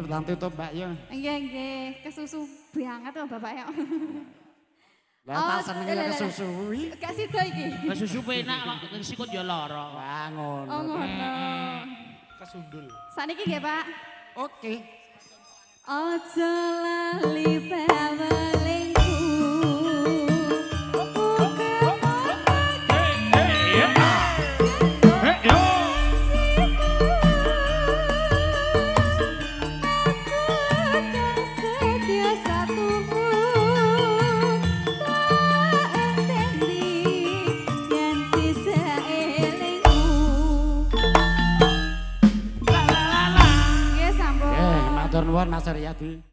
Ayo ndang tutup, Mbak yo. Nggih, nggih, kesusu banget kok Bapak ya. Lah tak senenge Oh, lah, lah, lah. kesusu kuwi. Gak sida iki. Kesusu penak kok sikut ya lara. Wah ngono. Oh ngono. Kesundul. Saniki nggih, Pak. Oke. Aja lali bewelingku. Setia satumu tak entendi yen disaelingmu. Nggih sampun. Nggih, matur nuwun Mas Suryadi.